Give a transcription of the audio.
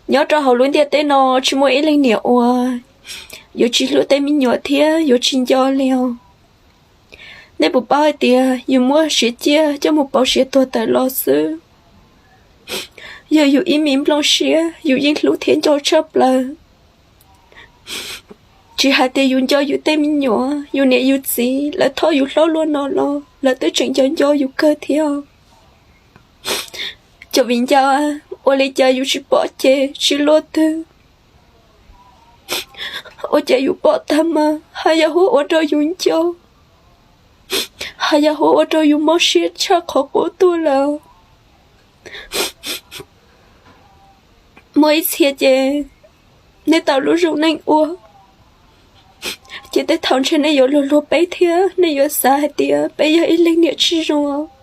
Nyob rau hauv lub ntiaj teb no tsis muaj ib leej niam uas yuav tsis hlub tej me nyuam thiab yuav tsis nco li os. Nej puas paub hais tias yus muab siav ciaj coj mus pauv siav tuag tawm los xwb, yog yus ib me nplooj siab yus yeej hlub thiab nco tshaj plaws. Tsis hais tias yus nco yus tej me nyuam, yus niam yus txiv lawv thov yus hlob luaj no los lawv twb tseem nco nco yus kawg thiab. Cov viv ncaus, ua li cas yus tsis pom ces tsis luaj twg? Ua cas yus pom tag mas haj yam ua rau yus nco, haj yam ua rau yus mob siab tshaj qhov quav tuaj lawm. Muaj ib txhia ces nej tau lub zoo neej ua, ces tej thaum ntshe nej yuav luag luag peb thiab nej yuav xav hais tias peb yog ib leeg niam tsis zoo.